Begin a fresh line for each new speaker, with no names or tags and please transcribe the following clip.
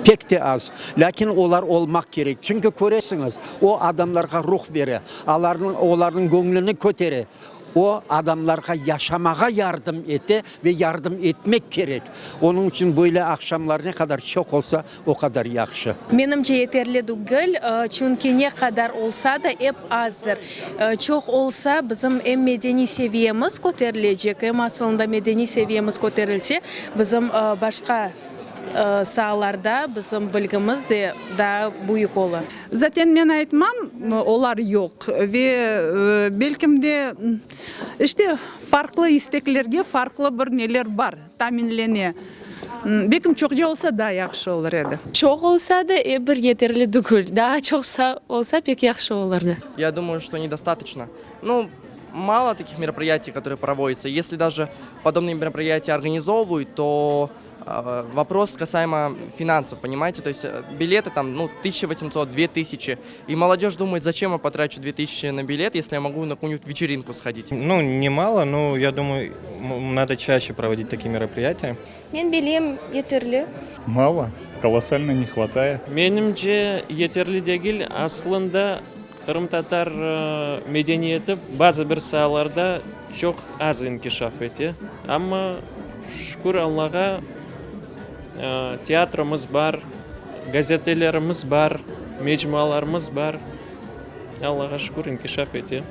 Pek te az. Lâkin olar olmaq kerek. Çünki köresiñiz, o adamlarğa ruh bere, alarnıñ, olarnıñ göñlüni kötere. O, adamlarğa yaşamağa yardım ete ve yardım etmek kerek. Onıñ içün böyle aqşamlar ne qadar çoq olsa, o qadar yahşı.
Menimce, yeterli degil, çünki ne qadar olsa da, ep azdır. Çoq olsa, bizim em medeniy seviyemiz köterilecek, em asılında medeniy seviyemiz köterilse, bizim başqa saalarda bizim bilgimiz de daa büyük olur.
Zaten men aytmam, olar yoq ve belkim de, işte, farqlı isteklerge farqlı bir neler bar, taminlene. Belkim çoqca olsa daa yahşı olur edi.
Çoq olsa da, ep bir yeterli tügül. Daa çoqsa olsa pek yahşı olurdı.
Ya думаю, что недостаточно. Ну, мало таких мероприятий, которые проводятся. Если даже подобные мероприятия организовывают, то вопрос касаемо финансов, понимаете? То есть билеты там, ну, 1800, 2000. И молодежь думает, зачем я потрачу 2000 на билет, если я могу на какую-нибудь вечеринку сходить.
Ну, немало, но я думаю, надо чаще проводить такие мероприятия.
Men bilem, yeterli.
Мало, колоссально не хватает.
Menimce, yeterli degil. Aslında qırımtatar medeniyeti bazı bir saalarda çoq az inkişaf ete. Amma, şükür Allağa, teatromız bar, gazetelerimiz bar, mecmualarımız bar. Allağa şükür, inkişaf ete.